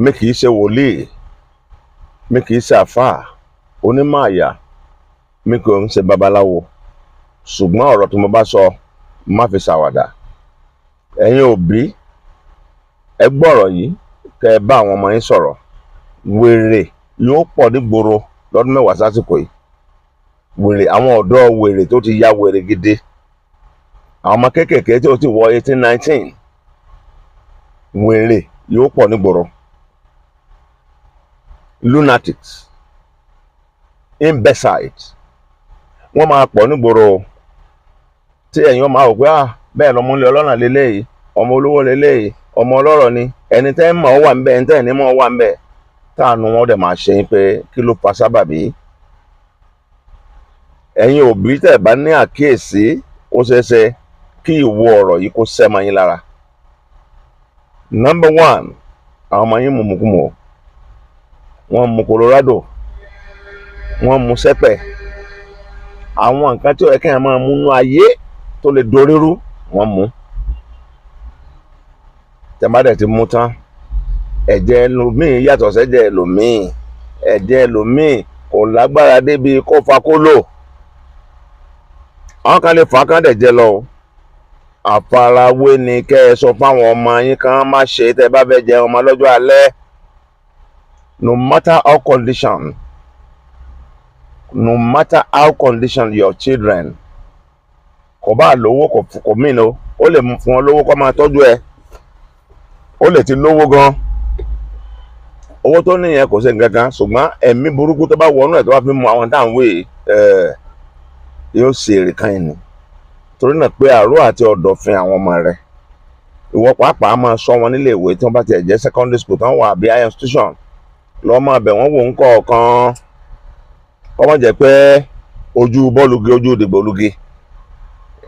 Mi kì í ṣe wòlíì, mi kì í ṣe àfáà onímọ̀ àyà, mi kò ń ṣe babaláwo, ṣùgbọ́n ọ̀rọ̀ tí mo bá sọ, má fi ṣàwàdà. Ẹ̀yin òbí, ẹ gbọ́ ọ̀rọ̀ yìí kẹ́ ẹ bá àwọn ọmọ yín sọ̀rọ̀. Wèrè yóò pọ̀ nígboro lọ́dún 10 sásìkò yìí. Wèrè, àwọn ọ̀dọ́ wèrè tó ti ya wèrè gidi, àwọn ọmọ kéékèèké tí ó ti wọ 18, 19, wèrè yóò pọ̀ nígboro. Lunatics, imbeciles, wọ́n máa pọ̀ nígboro tí ẹ̀yin máa wò pé, ah, bẹ́ẹ̀ lọmọ ilé ọlọ́nà lélẹ́yìí, ọmọ olówó lélẹ́yìí, ọmọ ọlọ́rọ̀ ni. Ẹni tẹ́ ń mọ̀ ọ́ wà ń bẹ̀, ẹni tẹ́ ẹ̀ ní mọ̀ ọ́ wà ń bẹ̀. Táànù wọn dẹ̀ máa ṣe yín pé kí ló fa sábàbí. Ẹ̀yin òbí, tẹ̀ bá ní àkíyèsí, ó ṣeé ṣe kí ìwo ọ̀rọ̀ yìí kó sẹ́ mọ́ yín lára. Number one, àwọn ọmọ yín mùmùkùmù, wọ́n mu Colorado, wọ́n mu sẹ́pẹ̀, àwọn nǹkan tí ó yẹ kéèyàn máa mú nú ayé tó lè dorírú, wọ́n mú. Tẹ́ bá dẹ̀ ti mú tán, ẹ̀jẹ̀ ẹlòmíì yàtọ̀ sẹ́jẹ̀ ẹlòmíì. Ẹ̀jẹ̀ ẹlòmíì kò lágbára débi kó fa kólò. Àwọn kan lè fà á kán dẹ̀ jẹ lọ o. Àfarawé ni kẹ́ ẹ sọ fáwọn ọmọ yín kán má ṣe tẹ́ bá fẹ́ jẹ ọmọ lọ́jọ́ alẹ́. No matter how condition, no matter how condition your children, kò bá lówó, kò mí no, ó lè fún ọ lówó kó máa tọ́jú ẹ, ó lè ti lówó gan, owó tó níyẹn kò ṣe nǹkan kan, ṣùgbọ́n ẹ̀mí burúkú tó bá wọnú ẹ̀ tó bá fi mu àwọn táwọn wé ẹ̀, yóò ṣe èrè kan yìí ni. Torí náà, pé àrò àti ọ̀dọ̀fin àwọn ọmọ rẹ̀, ìwọ pàápàá máa sọ wọn nílé ìwé tí wọ́n bá tiẹ̀ jẹ́ secondary school tán wà àbí higher institution, lọ́ọ́ máa bẹ̀ wọ́n wò ń kọ̀ọ̀kan, kọ́ mọ̀ jẹ́ pé ojú bọ́ọ̀lùgì, ojú dìgbòlugi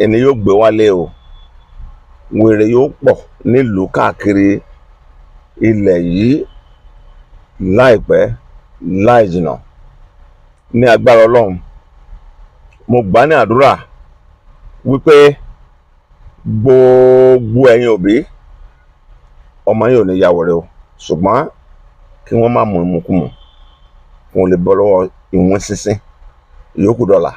ẹni yóò gbé wálé o. Wèrè yóò pọ̀ nílùú káàkiri ilẹ̀ yìí láìpẹ́ láì jìnà ní agbára Ọlọ́run. Mo gbà ní àdúrà wípé gbogbo ẹ̀yin òbí, ọmọ yín ò ní ya wèrè o, ṣùgbọ́n kí wọ́n má mu ìmukúmu kí wọ́n lè bọ́ lọ́wọ́ ìwọ̀n sínsín ìyókù dọ̀là.